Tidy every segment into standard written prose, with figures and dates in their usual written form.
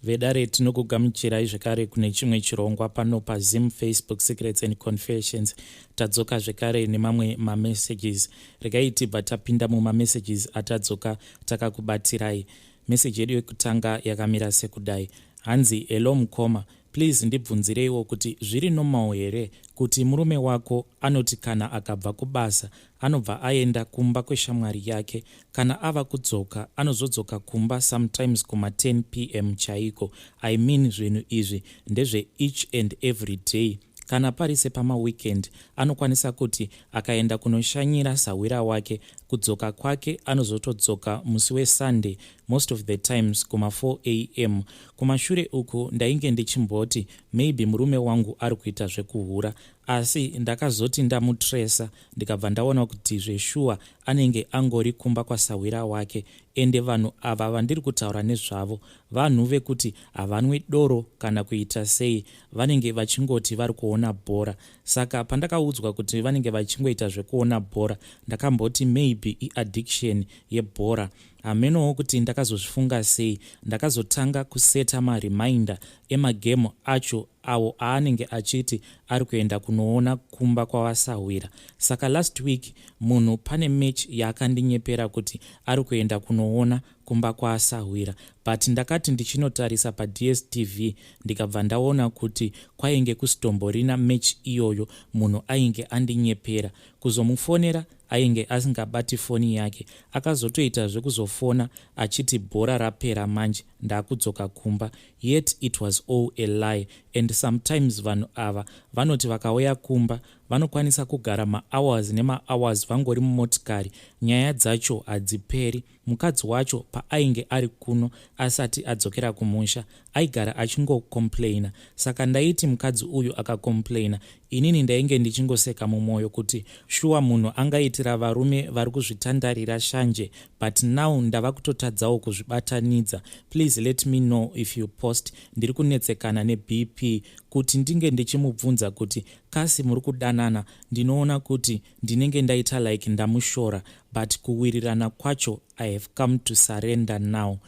Vedare, tinokugamuchirai zvekare kune chimwe chirongwa pano paZim Facebook Secrets and Confessions. Tadzoka zvekare nemamwe mamessages. Regai tibva tapinda mumamessages atadzoka takakubatirai. Meseji yedu yekutanga yakamira sekudai. Hanzi, "Hello mukoma, please ndibvunzireiwo kuti zviri normal here kuti murume wako anoti kana akabva kubasa anobva aenda kumba kweshamwari yake, kana ava kudzoka anozodzoka kumba sometimes kuma10 p.m. chaiko? I mean, zvinhu izvi ndezve each and every day. Kana pari sepamaweekend, anokwanisa kuti akaenda kunoshanyira sahwira wake, kudzoka kwake anozotodzoka musi weSunday, most of the times kuma4 a.m. Kumashure uku ndainge ndichimboti maybe murume wangu ari kuita zvekuhura, asi ndakazoti ndamutresa, ndikabva ndaona kuti zveshuwa anenge angori kumba kwasahwira wake. Ende vanhu ava vandiri kutaura nezvavo vanhu vekuti havanwi doro kana kuita sei, vanenge vachingoti vari kuona bhora. Saka pandakaudzwa kuti vanenge vachingoita zvekuona bhora, ndakamboti maybe iaddiction yebhora. Hamenowo kuti ndakazozvifunga sei. Ndakazotanga kuseta mareminder emagemu acho awo aanenge achiti ari kuenda kunoona kumba kwavasahwira. Saka last week munhu pane match yaakandinyepera kuti ari kuenda kunoona kumba kwaasahwira, but ndakati ndichinotarisa paDStv, ndikabva ndaona kuti kwainge kusitomborina match iyoyo. Munhu ainge andinyepera. Kuzomufonera, ainge asingabati foni yake. Akazotoita zvekuzofona achiti bhora rapera, manje ndaakudzoka kumba, yet it was all a lie. And sometimes vanhu ava vanoti vakauya kumba, vanokwanisa kugara mahours nemahours vangori mumotikari. Nyaya dzacho hadziperi. Mukadzi wacho paainge ari kuno asati adzokera kumusha, aigara achingocomplaina. Saka ndaiti mukadzi uyu akacomplaina, inini ndainge ndichingoseka mumwoyo kuti shuwa munhu angaitira varume vari kuzvitandarira shanje. But now ndava kutotadzawo kuzvibatanidza. Please let me know if you post. Ndiri kunetsekana neBP kuti ndinge ndichimubvunza kuti kasi muri kudanana. Ndinoona kuti ndinenge ndaita like ndamushora, but kuwirirana kwacho, I have come to surrender now."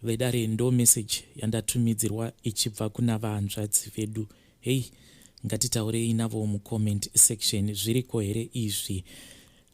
Vedare, ndo message yandatumidzirwa ichibva kuna vahanzvadzi vedu. Hei, ngatitaurei navo mucomment section. Zviriko here izvi?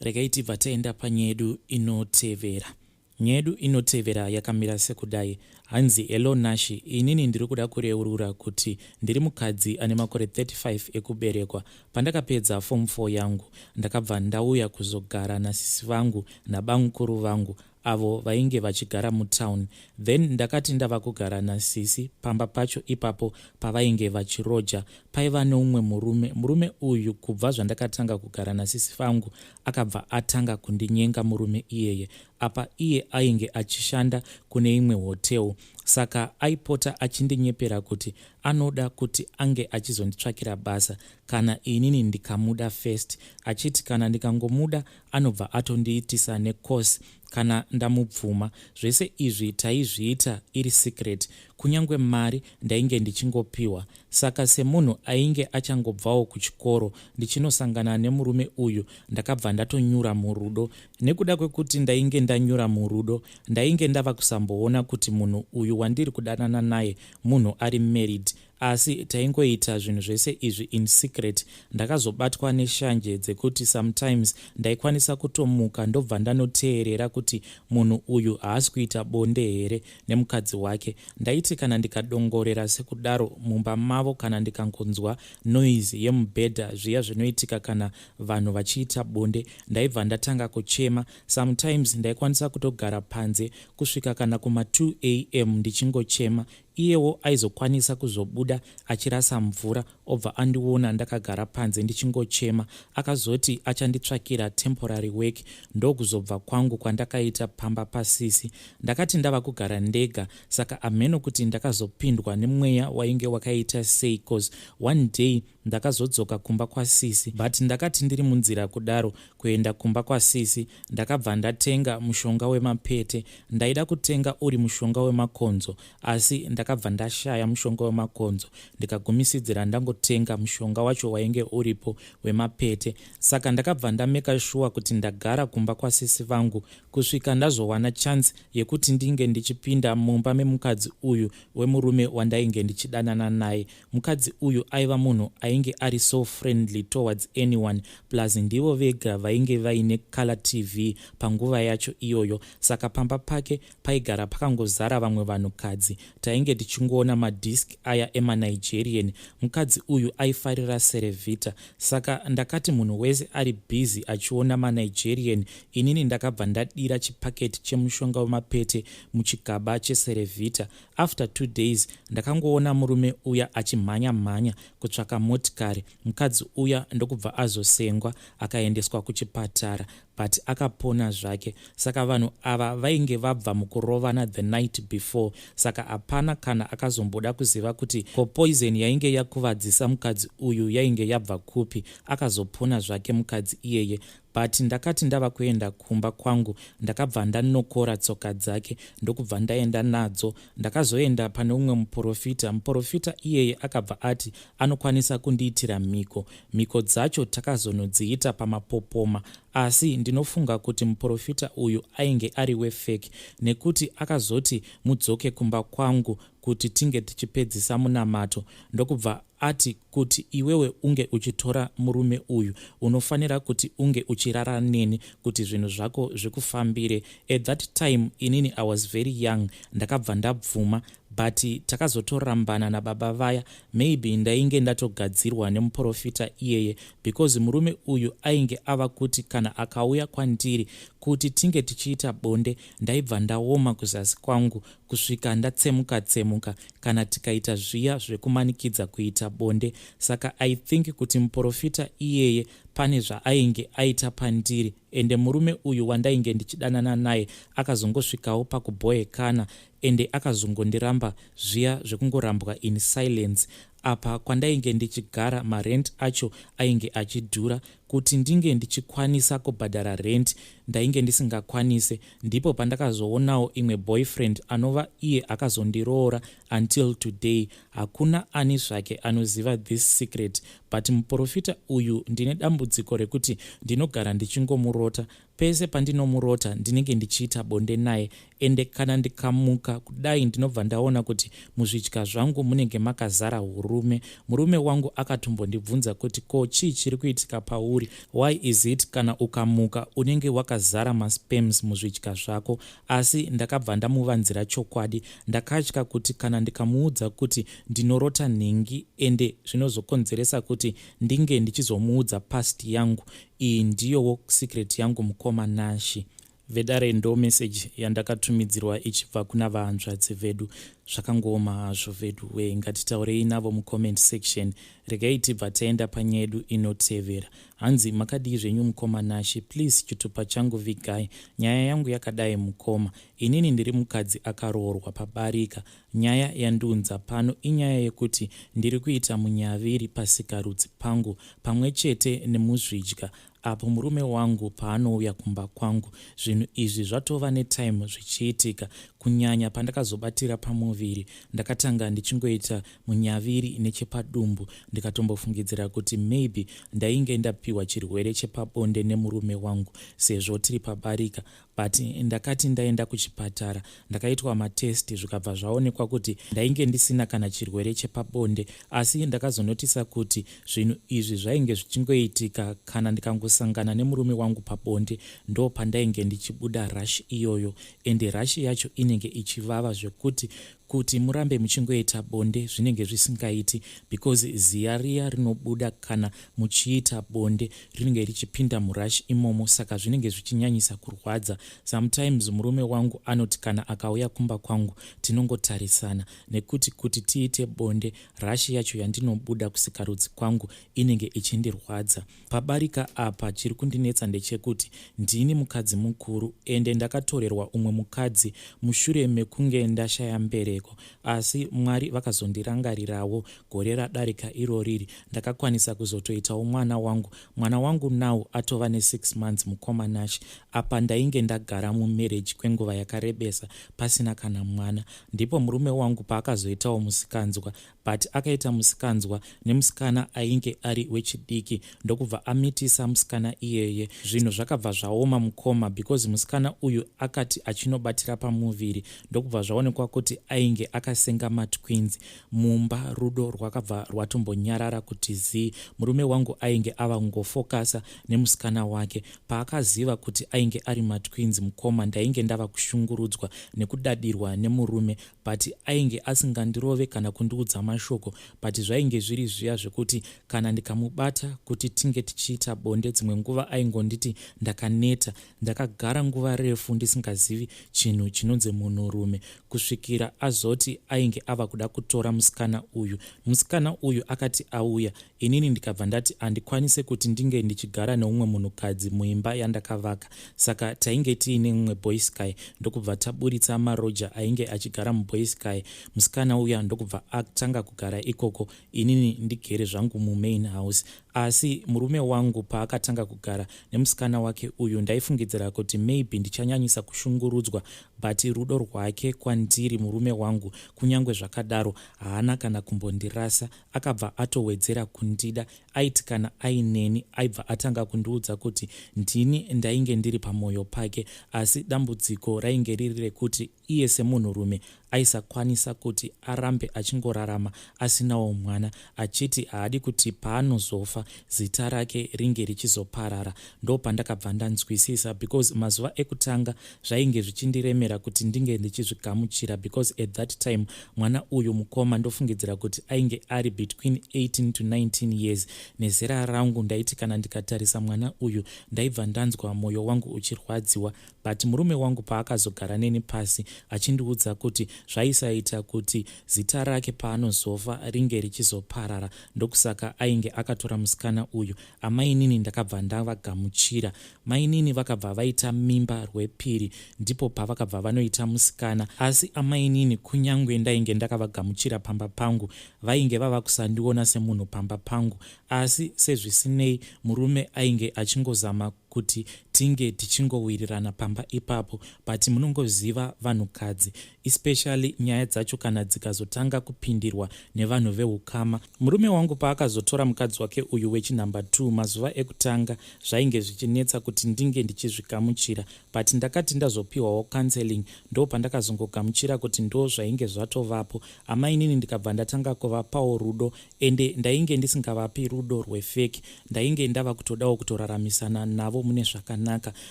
Regai tibva taenda panyaya yedu inotevera. Nyaya yedu inotevera yakamira sekudai. Hanzi, "Hello Nashi, inini ndiri kuda kureurura kuti ndiri mukadzi ane makore 35 ekuberekwa. Pandakapedza form 4 yangu, ndakabva ndauya kuzogara nasisi vangu nabamukuru vangu avo vainge vachigara mutown. Then ndakati ndava kugara nasisi, pamba pacho ipapo pavainge vachiroja paiva neumwe murume. Murume uyu, kubva zvandakatanga kugara nasisi vangu, akabva atanga kundinyenga murume iyeye. Apa iye ainge achishanda kune imwe hotel, saka aipota achindinyepera kuti anoda kuti ange achizonditsvakira basa kana inini ndikamuda first, achiti kana ndikangomuda anobva atondiitisa necourse kana ndamubvuma. Zvese izvi taizviita iri secret, kunyange mari ndainge ndichingopiwa. Saka semunhu ainge achangobvawo kuchikoro ndichinosangana nemurume uyu, ndakabva ndatonyura murudo. Nekuda kwekuti ndainge ndanyura murudo, ndainge ndava kusamboona kuti munhu uyu wandiri kudanana naye munhu ari married, asi taingoita zvinhu zvese izvi in secret. Ndakazobatwa neshanje dzekuti sometimes ndaikwanisa kutomuka ndobva ndanoteerera kuti munhu uyu haasi kuita bonde here nemukadzi wake. Ndaiti kana ndikadongorera sekudaro mumba mavo, kana ndikangonzwa noise yemubhedha, zviya zvinoitika kana vanhu vachiita bonde, ndaibva ndatanga kuchema. Sometimes ndaikwanisa kutogara panze kusvika kana kuma2 a.m. ndichingochema. Iyewo aizokwanisa kuzobuda achirasa mvura, obva andiona ndakagara panze ndichingochema. Akazoti achanditsvakira temporary work, ndokuzobva kwangu kwandakaita pamba pasisi. Ndakati ndava kugara ndega, saka hameno kuti ndakazopindwa nemweya wainge wakaita sei, 'cause one day ndakazodzoka kumba kwasisi, but ndakati ndiri munzira kudaro kuenda kumba kwasisi, ndakabva ndatenga mushonga wemapete. Ndaida kutenga uri mushonga wemakonzo, asi ndakabva ndashaya mushonga wemakonzo, ndikagumisidzira ndangotora. ndakangotenga mushonga wacho wainge uripo wemapete. Saka ndakabva ndameka shuwa kuti ndagara kumba kwasisi vangu kusvika ndazowana chance yekuti ndinge ndichipinda mumba memukadzi uyu wemurume wandainge ndichidanana naye. Mukadzi uyu aiva munhu ainge ari so friendly towards anyone, plus ndivo vega vainge vaine color TV panguva yacho iyoyo. Saka pamba pake paigara pakangozara vamwe vanhukadzi, tainge tichingoona madisc aya emaNigerian. Mukadzi uyu aifarira Cerevita, saka ndakati munhu wese ari busy achiona maNigerian, inini ndakabva ndadira chipaketi chemushonga wemapete muchigaba cheCerevita. After 2 days ndakangoona murume uya achimhanya mhanya kutsvaka motikari, mukadzi uya ndokubva azosengwa akaendeswa kuchipatara, but akapona zvake. Saka vanhu ava vainge vabva mukurovana the night before, saka hapana kana akazomboda kuziva kuti ko poison yainge yakuvadzisa mukadzi uyu yainge yabva kupi. Akazopona zvake mukadzi iyeye, but ndakati ndava kuenda kumba kwangu, ndakabva ndanokora tsoka dzake ndokubva ndaenda nadzo. Ndakazoenda pane umwe muprofita. Muprofita iyeye akabva ati anokwanisa kundiitira mhiko. Mhiko dzacho takazonodziita pamapopoma, asi ndinofunga kuti muprofita uyu ainge ari wefake, nekuti akazoti mudzoke kumba kwangu kuti tinge tichipedzisa munamato, ndokubva ati kuti iwewe unge uchitora murume uyu, unofanira kuti unge uchirara neni kuti zvinhu zvako zvikufambire. At that time inini I was very young, ndakabva ndabvuma, but takazotorambana nababa vaya. Maybe ndainge ndatogadzirwa nemuprofita iyeye, because murume uyu ainge ava kuti kana akauya kwandiri kuti tinge tichiita bonde, ndaibva ndaoma kuzasi kwangu kusvika ndatsemuka tsemuka kana tikaita zviya zvekumanikidza kuita bonde. Saka I think kuti muprofita iyeye pane zvaainge aita pandiri. Ende murume uyu wandainge ndichidanana naye akazongosvikawo pakubhoekana, ende akazongondiramba zviya zvekungorambwa in silence. Apa kwandainge ndichigara, marent acho ainge achidhura. Kuti ndinge ndichikwanisa kubhadhara rent, ndainge ndisingakwanise. Ndipo pandakazoonawo imwe boyfriend, anova iye akazondiroora. Until today hakuna ani zvake anoziva this secret, but muprofita uyu, ndine dambudziko rekuti ndinogara ndichingomurota. Pese pandinomurota, ndinenge ndichiita bonde naye, ende kana ndikamuka kudai, ndinobva ndaona kuti muzvidya zvangu munenge makazara urume. Murume wangu akatombondibvunza kuti ko chii chiri kuitika pauri? Why is it kana ukamuka unenge wakazara masperms muzvidya zvako? Asi ndakabva ndamuvanzira chokwadi. Ndakatya kuti kana ndikamuudza kuti ndinorota nhingi, ende zvinozokonzeresa kuti ndinge ndichizomuudza past yangu. Iyi ndiyowo secret yangu, mukoma Nashi. Vedare, ndo meseji yandakatumidzirwa ichibva kuna vahanzvadzi vedu. Zvakangooma hazvo vedu we. Ngatitaurei navo mucomment section. Regai tibva taenda panyaya yedu inotevera. Hanzi, makadii zvenyu mukoma Nashi? Please, chitupa changu vigai. Nyaya yangu yakadai mukoma. Inini ndiri mukadzi akaroorwa pabarika. Nyaya yandiunza pano inyaya yekuti ndiri kuita munyaviri pasikarudzi pangu pamwe chete nemuzvidya apo murume wangu paanouya kumba kwangu. Zvinhu izvi zvatova netime zvichiitika, kunyanya pandakazobatira pamuviri. Ndakatanga ndichingoita munyaviri nechepadumbu, ndikatombofungidzira kuti maybe ndainge ndapiwa chirwere chepabonde nemurume wangu sezvo tiri pabarika. But ndakati ndaenda kuchipatara, ndakaitwa matest, zvikabva zvaonekwa kuti ndainge ndisina kana chirwere chepabonde. Asi ndakazonotisa kuti zvinhu izvi zvainge zvichingoitika kana ndikangosangana nemurume wangu pabonde. Ndo pandainge ndichibuda rash iyoyo, ende rash yacho inenge ichivava zvekuti kuti murambe muchingoita bonde zvinenge zvisingaiti, because ziya riya rinobuda kana muchiita bonde rinenge richipinda murash imomo, saka zvinenge zvichinyanyisa kurwadza. Sometimes murume wangu anoti kana akauya kumba kwangu, tinongotarisana, nekuti kuti tiite bonde, rash yacho yandinobuda kusikarudzi kwangu inenge ichindirwadza. Pabarika apa, chiri kundinetsa ndechekuti ndini mukadzi mukuru, ende ndakatorerwa umwe mukadzi mushure mekunge ndashaya mbereko. mbereko. Asi Mwari vakazondirangarirawo gore radarika iroriri, ndakakwanisa kuzotoitawo mwana wangu. Mwana wangu now atova ne6 months, mukoma Nash. Apa ndainge ndagara mumarriage kwenguva yakarebesa pasina kana mwana. Ndipo murume wangu paakazoitawo musikanzwa, but akaita musikanzwa nemusikana ainge ari wechidiki, ndokubva amitisa musikana iyeye. Zvinhu zvakabva zvaoma, mukoma, because musikana uyu akati achinobatira pamuviri, ndokubva zvaonekwa kuti ainge akasenga matwins mumba. Rudo rwakabva rwatombonyarara kuti zii. Murume wangu ainge ava kungofokasa nemusikana wake paakaziva kuti ainge ari matwins. Mukoma, ndainge ndava kushungurudzwa nekudadirwa nemurume, but ainge asingandirove kana kundiudza mashoko, but zvainge zviri zviya zvekuti kana ndikamubata kuti tinge tichiita bonde, dzimwe nguva aingonditi ndakaneta. Ndakagara nguva refu ndisingazivi chinhu chinonzi munhurume, kusvikira azoti ainge ava kuda kutora musikana uyu. Musikana uyu akati auya, inini ndikabva ndati handikwanise kuti ndinge ndichigara neumwe munhukadzi muimba yandakavaka. Saka tainge tiine mumwe boysky, ndokubva taburitsa maroja ainge achigara muboysky. Musikana uya ndokubva atanga kugara ikoko, inini ndigere zvangu mumain house. Asi murume wangu paakatanga kugara nemusikana wake uyu, ndaifungidzira kuti maybe ndichanyanyisa kushungurudzwa, but rudo rwake kwandiri murume wangu, kunyange zvakadaro, haana kana kumbondirasa. Akabva atowedzera kundida. Aiti kana aineni, aibva atanga kundiudza kuti ndini ndainge ndiri pamwoyo pake. Asi dambudziko rainge riri rekuti iye semunhurume aisakwanisa kuti arambe achingorarama asinawo mwana, achiti haadi kuti paanozofa zita rake ringe richizoparara. Ndo pandakabva ndanzwisisa, because mazuva ekutanga zvainge zvichindiremera kuti ndinge ndichizvigamuchira, because at that time mwana uyu, mukoma, ndofungidzira kuti ainge ari between 18 to 19 years. Nezera rangu, ndaiti kana ndikatarisa mwana uyu, ndaibva ndanzwa mwoyo wangu uchirwadziwa. But murume wangu paakazogara neni pasi achindiudza kuti zvaisaita kuti zita rake paanozofa ringe richizoparara, ndokusaka ainge akatora musikana uyu, amainini ndakabva ndavagamuchira. Mainini vakabva vaita mimba rwepiri, ndipo pavakabva vanoita musikana. Asi amainini, kunyange ndainge ndakavagamuchira pamba pangu, vainge vava kusandiona semunhu pamba pangu. Asi sezvisinei, murume ainge achingozama kuti tinge tichingowirirana pamba ipapo, but munongoziva vanhukadzi, especially nyaya dzacho kana dzikazotanga kupindirwa nevanhu veukama. Murume wangu paakazotora mukadzi wake uyu wechinumber 2, mazuva ekutanga zvainge zvichinetsa kuti ndinge ndichizvigamuchira, but ndakati ndazopiwawo counseling, ndo pandakazongogamuchira kuti ndo zvainge zvatovapo. Amainini ndikabva ndatanga kuvapawo rudo, ende ndainge ndisingavapi rudo rwefake. Ndainge ndava kutodawo kutoraramisana navo mune zvakanaka,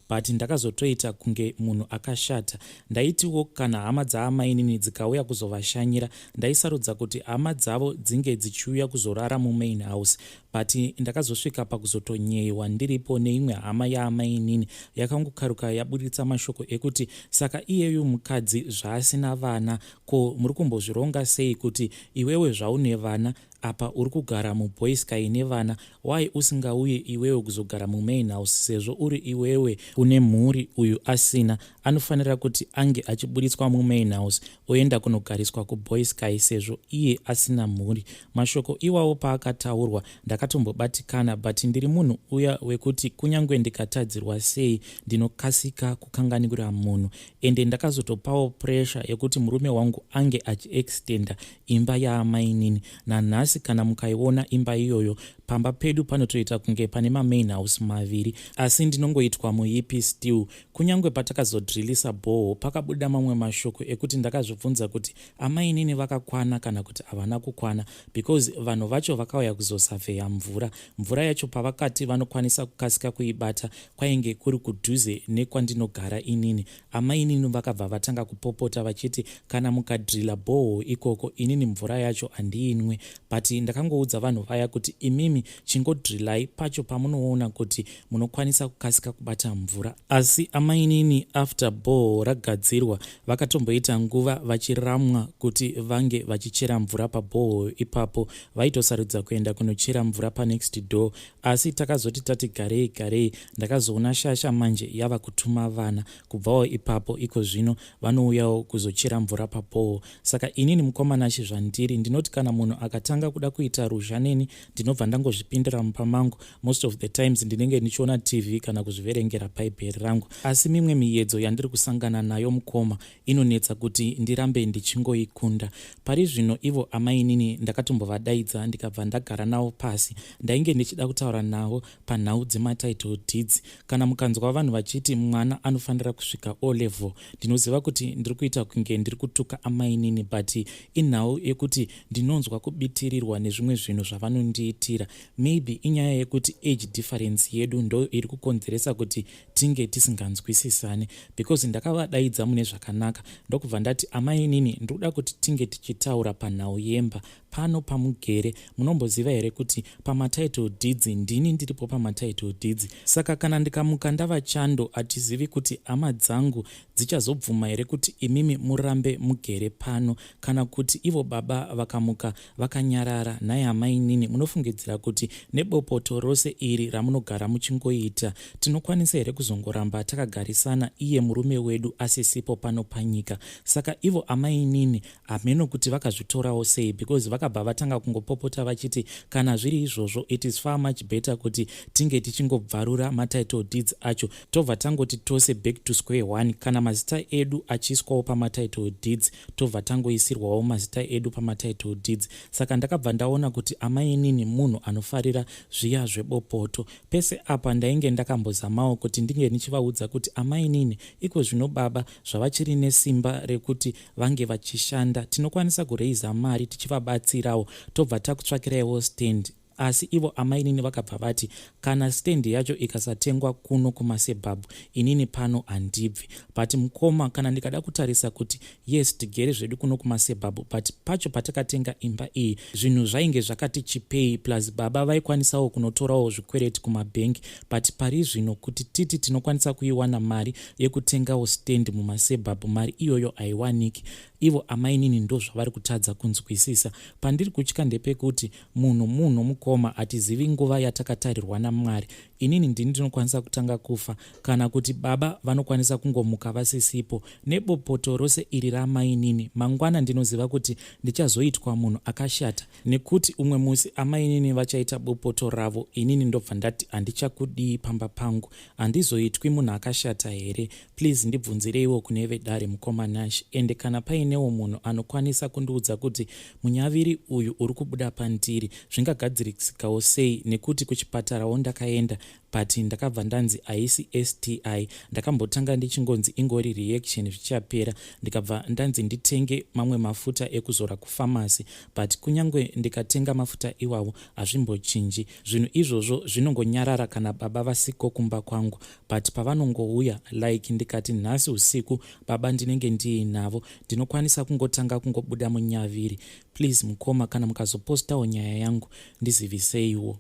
but ndakazotoita kunge munhu akashata. Ndaitiwo kana hama dzaamainini dzikauya kuzovashanyira, ndaisarudza kuti hama dzavo dzinge dzichiuya kuzorara mumain house. But ndakazosvika pakuzotonyeyiwa ndiripo neimwe hama yaamainini yakangokaruka yaburitsa mashoko ekuti, "Saka iyeyu mukadzi zvaasina vana, ko muri kumbozvironga sei kuti iwewe zvaune vana apa uri kugara muboysky nevana, why usingauye iwewe kuzogara mumain house, sezvo uri iwewe une mhuri, uyu asina? Anofanira kuti ange achiburitswa mumain house oenda kunogariswa kuboysky, sezvo iye asina mhuri." Mashoko iwawo paakataurwa, ndakatombobatikana, but ndiri munhu uya wekuti kunyange ndikatadzirwa sei, ndinokasika kukanganwira munhu. Ende ndakazotopawo pressure yekuti murume wangu ange achiextenda imba yaamainini. Nanhasi kana mukaiona imba iyoyo, pamba pedu panotoita kunge pane mamain house maviri, asi ndinongoitwa muipi still. Kunyange patakazodrilisa borehole, pakabuda mamwe mashoko ekuti ndakazvibvunza kuti amainini vakakwana kana kuti havana kukwana, because vanhu vacho vakauya kuzosavheya mvura. Mvura yacho pavakati vanokwanisa kukasika kuibata, kwainge kuri kudhuze nekwandinogara inini. Amainini vakabva vatanga kupopota vachiti kana mukadrila borehole ikoko, inini mvura yacho handiinwe. But ndakangoudza vanhu vaya kuti imimi Imimi chingodrillai pacho pamunoona kuti munokwanisa kukasika kubata mvura. Asi amainini after borehole ragadzirwa vakatomboita nguva vachiramwa kuti vange vachichera mvura paborehole ipapo. Vaitosarudza kuenda kunochera mvura panext door. Asi takazoti tati garei garei ndakazoona shasha manje yava kutuma vana. Kubvawo ipapo iko zvino vanouyawo kuzochera mvura paborehole. Saka inini mukoma Nashe zvandiri ndinoti kana munhu akatanga kuda kuita ruzha neni ndinobva ndangozvipindira mumba mangu. Most of the times ndinenge ndichiona TV kana kuzviverengera bhaibheri rangu. Asi mimwe miyedzo yandiri kusangana nayo mukoma inonetsa kuti ndirambe ndichingoikunda. Pari zvino ivo amainini ndakatombovadaidza ndikabva ndagara navo pasi. Ndainge ndichida kutaura navo panhau dzematitle deeds. Kana mukanzwa vanhu vachiti mwana anofanira kusvika O level ndinoziva kuti ndiri kuita kunge ndiri kutuka amainini but inhau yekuti ndinonzwa kubitirirwa nezvimwe zvinhu zvavanondiitira. Maybe inyaya yekuti age difference yedu ndo iri kukonzeresa kuti tinge tisinganzwisisane because ndakavadaidza mune zvakanaka ndokubva ndati amainini ndikuda kuti tinge tichitaura panhau yemba pano pamugere. Munomboziva here kuti pamatitle deeds ndini ndiripo pamatitle deeds? Saka kana ndikamuka ndava chando hatizivi kuti hama dzangu dzichazobvuma here kuti imimi murambe mugere pano kana kuti ivo baba vakamuka vakanyarara. Nhai amainini munofungidzira kuti nebopoto rose iri ramunogara muchingoita tinokwanisa here kuzongoramba takagarisana iye murume wedu asisipo pano panyika? Saka ivo amainini hameno kuti vakazvitorawo sei because vakabva vatanga kungopopota vachiti kana zviri izvozvo it is far much better kuti tinge tichingobvarura matitle deeds acho tobva tangoti tose back to square one. Kana mazita edu achiiswawo pamatitle deeds tobva tangoisirwawo mazita edu pamatitle deeds. Saka ndakabva ndaona kuti amainini munhu anofarira zviya zvebopoto. Pese apa ndainge ndakambozamawo kuti ndinge ndichivaudza kuti amainini iko zvino baba zvavachiri nesimba rekuti vange vachishanda tinokwanisa kureiza mari tichivabatsirawo tobva takutsvakiraiwo stand. Asi ivo amainini vakabva vati kana stand yacho ikasatengwa kuno kumasuburbs inini pano handibvi. But mukoma, kana ndikada kutarisa kuti yes tigere zvedu kuno kumasuburbs, but pacho patakatenga imba iyi zvinhu zvainge zvakati chipei, plus baba vaikwanisawo kunotorawo zvikwereti kumabhengi. But pari zvino kuti titi tinokwanisa kuiwana mari yekutengawo stand mumasuburbs, mari iyoyo haiwaniki. Ivo amainini ndo zvavari kutadza kunzwisisa. Pandiri kutya ndepekuti munhu mukoma, hatizivi nguva yatakatarirwa naMwari. Inini ndini ndinokwanisa kutanga kufa kana kuti baba vanokwanisa kungomuka vasisipo. Nebopoto rose iri ramainini mangwana ndinoziva kuti ndichazoitwa munhu akashata nekuti umwe musi amainini vachaita bopoto ravo, inini ndobva ndati handichakudii pamba pangu. Handizoitwi munhu akashata here? Please ndibvunzireiwo kune vedare mukoma Nash. Ende kana painewo munhu anokwanisa kundiudza kuti munyaviri uyu uri kubuda pandiri zvingagadzirisikawo sei, nekuti kuchipatarawo ndakaenda but ndakabva ndanzi haisi STI. Ndakambotanga ndichingonzi ingori reaction zvichapera, ndikabva ndanzi nditenge mamwe mafuta ekuzora kufamasi, but kunyange ndikatenga mafuta iwawo hazvimbochinji. Zvinhu izvozvo zvinongonyarara kana baba vasiko kumba kwangu, but pavanongouya, like ndikati nhasi usiku baba ndinenge ndiinavo, ndinokwanisa kungotanga kungobuda munyaviri. Please mukoma, kana mukazopostawo nyaya yangu ndiziviseiwo.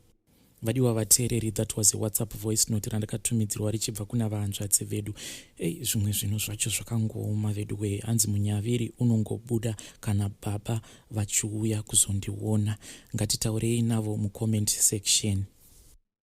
Vadiwa vateereri, that was a WhatsApp voice note randakatumidzirwa richibva kuna vahanzvadzi vedu. Ei, zvimwe zvinhu zvacho zvakangooma vedu wee. Hanzi munyaviri unongobuda kana baba vachiuya kuzondiona. Ngatitaurei navo mucomment section.